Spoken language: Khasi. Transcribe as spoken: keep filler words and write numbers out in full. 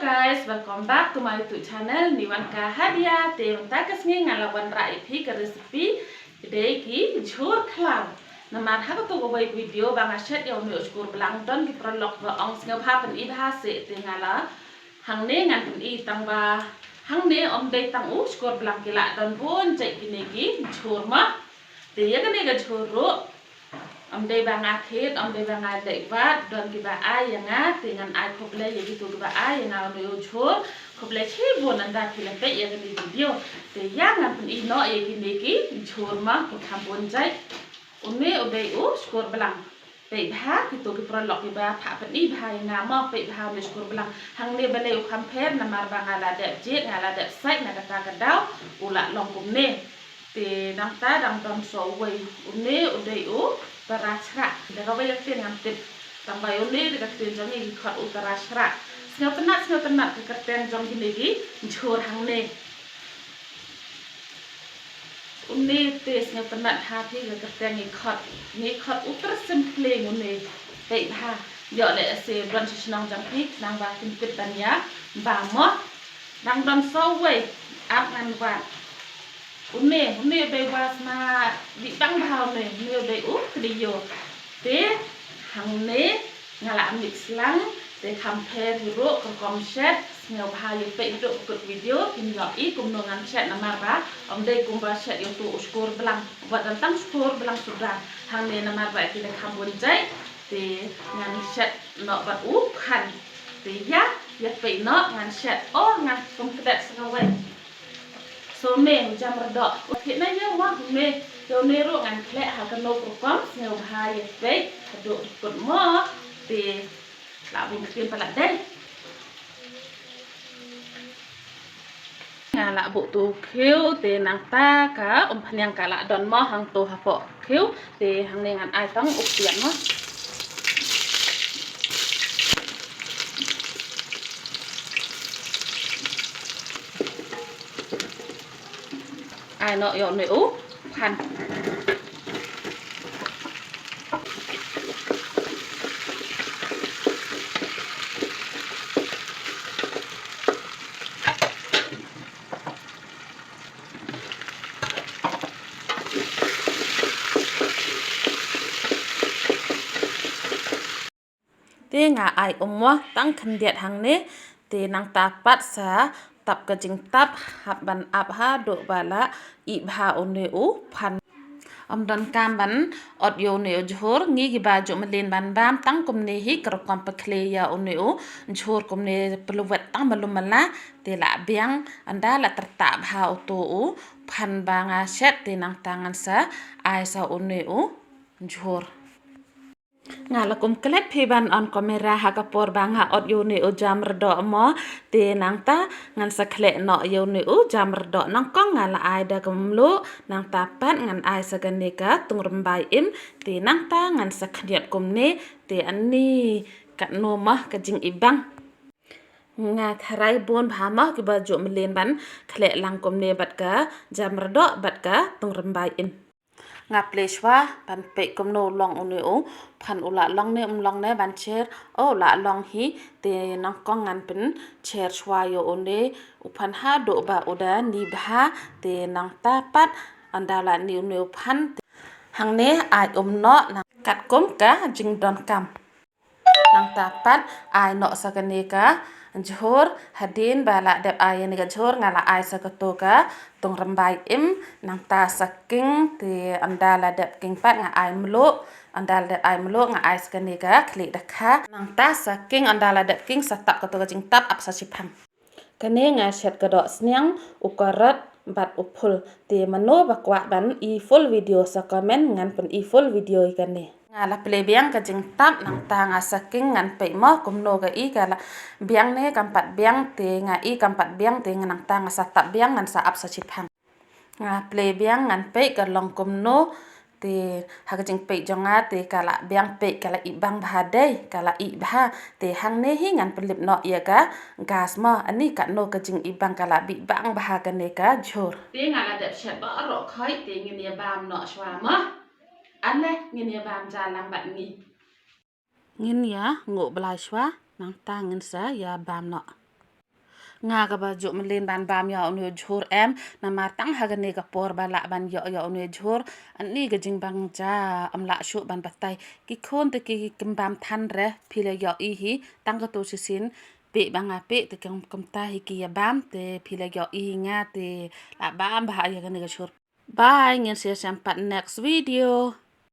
Guys, welcome back to my YouTube channel, Niwanka Hadia. Te mynta ka sngi nga la wanrah ïa phi ka recipe, ka dei ki jhur khlaw. Namar ha kato kawei ka video ba nga shet ïa une u shkur blang, don ki paralok ba ong sngewbha pyni bha seh, te nga la hangne ngan pyni, tang ba hangne ym dei tang u shkur blang, ki la don bun jait kine ki jhur mo. Te ïa kane ka jhur ruh, ym dei ba nga thied, ym dei ba nga leh wad, don kiba ai ïa nga, te ngan ai khublei ïa kito kiba ai ïa nga une u jhur. Khublei shibun ynda phi la peit ïa kane ka video. Te ïa ngan pyni noh ïa kine ki jhur mo, ki kham bun jait. Une u dei u shkur blang. Peit bha, kito ki paralok kiba phah pyni bha ïa nga mo, peit bha une u shkur blang. Hangne balei u kham pher, namar ba nga la dep jied, nga la dep sait na kata ka daw, u la long kumne. Te nangta dang don sa uwei, une u dei u tara shrah. Da kawei ka ktien ngam tip. Tang ba une da ka ktien jong ngi ki khot u tara shrah. Sngewtynnat, sngewtynnat ka kyrteng jong kine ki jhur hangne. Une te sngewtynnat ha phi ka kyrteng ngi khot. Ngi khot u tyrsim khlieng une. Peit bha. Ïoh lehse don sha shnong jong phi, khnang ba kin tip ban ïa bam mo. Dang don sa uwei, ap ngan wad. Une, une u dei ba sma bih bang bha une, une u dei u kdi ïoh. Te hangne nga la mix lang, te kham pher hi ruh ka rukom shet, sngewbha ïa peit haduh kut video, kin ïohi kumno ngan shet namar ba ym dei kumba shet ïa uto u shkur blang, wat don tang shkur blang suda. Hangne namar ba ki dei kham bun jait, te ngan shet noh bad u phan. Te ïa, ïa peit noh ngan shet, oh ngan kum kdet sa kawei. So me u jam rdoh. Phi na ïa wa me. Ïa une ruh ngan khleh ha kano ka rukom, sngewbha ïa peit haduh kut mo. Te la bun ktien palat dei. Nga la buh tu khiew, te nangta ka umphniang ka la don mo hangto hapoh khiew, te hangne ngan ai tang u ktian mo. Ai noh ïa une u phan. Te nga ai um mo tang khyndiat hangne, te nangta pat sa tap ka jingtap hap ban ap haduh ba la ih bha une u phan. Ym donkam ban ot ïa une u jhur, ngi kiba ju mlien ban bam tang kumne hi ka rukom pynkhlie ïa une u jhur kumne pynlwet tang malu mala, te la biang ynda la tyrtah bha uto u phan ba nga shet, te nangta ngan sa ai sa une u jhur. Nga la kum klet phi ban on kamera ha ka por ba nga ot ïa une u jam rdoh mo, te nangta ngan sa khleh noh ïa une u jam rdoh. Nyngkong nga la ai da ka mluh, nangta pat ngan ai sa kane ka tungrymbai im, te nangta ngan sa khyndiat kumne, te ani katno mo ka jingibang. Nga tharai bun bha mo kiba ju mlien ban khleh lang kumne bad ka jam rdoh bad ka tungrymbai im. Nga plie shuwa ban peit kumno long une u phan, u la long ne um long ne ban sher. O, u la long hi, te nyngkong ngan pynshare shuwa ïa une u phan haduh ba u da ni bha, te nangta pat ynda la ni une u phan, te hangne ai um noh nang katkum ka jingdonkam. Nangta pat ai noh sa kane ka jhur, hadien ba la dep ai ïa kane ka jhur nga la ai sa kato ka tungrymbai im, nangta sa king, te ynda la dep king pat nga ai mluh, ynda la dep ai mluh nga ai sa kane ka khlieh dakha, nangta sa king, ynda la dep king sa tap kato ka jingtap ap sa shiphang. Kane nga shet ka dohsniang, u karot bad u phul. Te mano ba kwah ban i full video sa comment, ngan pyn i full video ïa kane. Nga la plie biang ka jingtap, nangta nga sa king, ngan peit mo kumno ka i, ka la biang ne kam pat biang, te nga i kam pat biang, te nangta nga sa tap biang, ngan sa ap sa shiphang. Nga plie biang ngan peit ka long kumno, te ha ka jingpeit jong nga te ka la biang, peit ka la ibang bha dei, ka la ibha. Te hangne hi ngan pynlip noh ïa ka gas mo, ani katno ka jingibang, ka la bibang bha kane ka jhur. Te nga la dep shet baroh khoit, te ngin ïa bam noh shuwa mo. Ane ngin ïa bam ja lang bad ngi. Ngin ïa nguh blai shuwa, nangta ngin sa ïa bam noh. Nga kaba ju mlien ban bam ïa une u jhur em, namar tang ha kane ka por ba lah ban ïoh ïa une u jhur, ani ka jingbang ja ym lah shuh ban batai. Ki khun te ki kim bam than re, phi la ïohi hi, tang katu shisien, phi ba nga phi te kum kumta hi ki ïa bam, te phi la ïohi hi nga te lah bam bha ïa kane ka jhur. Bye, ngin sa ïashem pat next video.